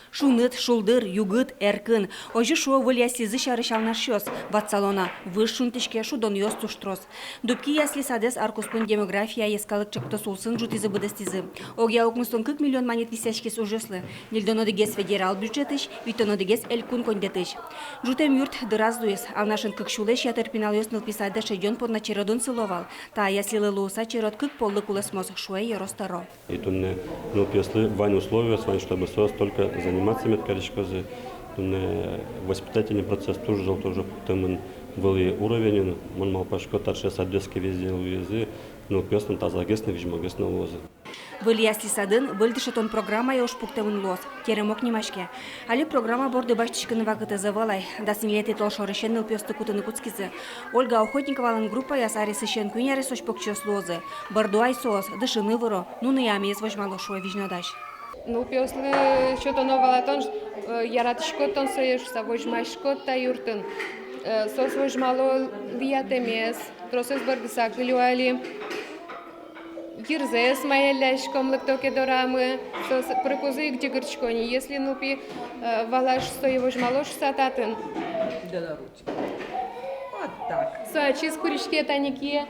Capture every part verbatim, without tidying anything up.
Шуныт, шулдыр, югыт, эркын. Озьы шуо выль яслизы сярысь алнашъёс. Ватсалом на, выж шунтӥське, шудонъёс туж трос. Дубки ясли-садэз ар куспын «Демография» йӧскалык ӵектос улсын ӝутӥзы-быдэстӥзы. Огъя укмыстон кык миллион манет висъяськиз ужъёслы. Ньыльдон одӥгез федерал бюджетысь, витьтон одӥгез элькун коньдэтысь. Ӝутэм юрт дыраз луиз. Алнашын кык сюлэсь ятыр пиналъёс нылпи садэ шедён понна чередын сыло вал. Та яслилы луыса черед кык поллы кулэсмоз, шуэ ёрос тӧро. И туннэ нылпиослы вань условиос вань, чтобы соос только заниматься мед кариськозы. Туннэ воспитательный процесс туж зол, тоже пуктэмын вылӥ уровеньын. Мон малпасько, таӵе садъёс ке везде луизы, нылпиос но тазагес но, визьмогес но луозы. Выль ясли-садын выль дышетон программая уж пуктэмын луоз. Теремок нимаське. Али программа борды басьтӥськыны вакытэз ӧвӧл ай. Дас ньылетӥ толшорысен нылпиосты кутыны кутскизы. Ольга Охотниковалэн группаяз аресысен куинь аресозь покчиос луозы. Бӧрдо ай соос, дышыны выро, нуны-амез возьмало, шуэ визьнодась. Нылпиослы сётоно валатон, э, яратӥськод тон сое шуса, возьмаськод та юртын. Э, соос возьмало лыятэмез, тросэз бӧрдыса кылё али. Йырзэс маялляськом, лыкто ке дорамы, соос пырыкузы ик ӟыгыртӥсько ни. Если нылпи, э, валаш сое возьмало шуса татын. Додоручик. Вот так. Со ачиз куриське, тани кие.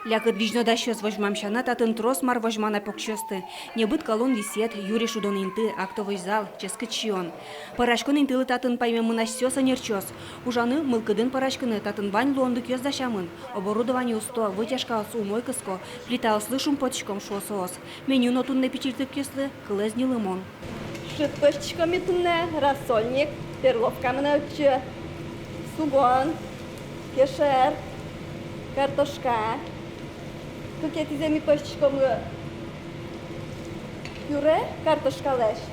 Лякыт визьнодасьёс возьмам сяна, татын трос мар возьма на покчиосты. Небыт калон висъет, юри шудон инты, актовой зал, ческыт сиён. Пӧраськон интылы татын паймемын асьсэос ӧнерчиос. Ужаны, мылкыдын пӧраськыны татын вань луонлыкъёс дасямын. Оборудование усто, вытяжкаос умой кыско, плитаослы шумпотӥськом, шуо соос. Меню но туннэ пичильтыкъёслы кылэз ньылымон. Шыд пӧзьтӥськом ми туннэ: рассольник, перловка мынэ отчы, сугон, кешыр, картошка. Кыкетӥзэ ми пӧзьтӥськом пюре картошкалэсь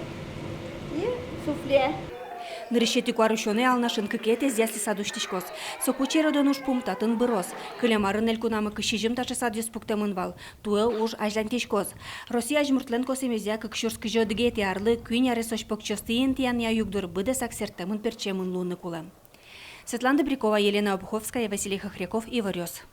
и суфле. Нырысетӥ куарусёнэ Алнашын кыкетӥез ясли-сад усьтӥськоз. Соку чередон ужпум татын быроз. Кылем арын элькунамы кызь сизьым таӵе садъёс пуктэмын вал. Туэ уж азьланьтӥськоз. Россия азьмуртлэн косэмезъя кык сюрс кызь одӥгетӥ арлы куинь аресозь покчиосты интыянъя югдур быдэсак сэрттэмын-пертчемын луыны кулэ. Светлана Добрякова, Елена Обуховская, Василий Хохряков, «Иворъёс».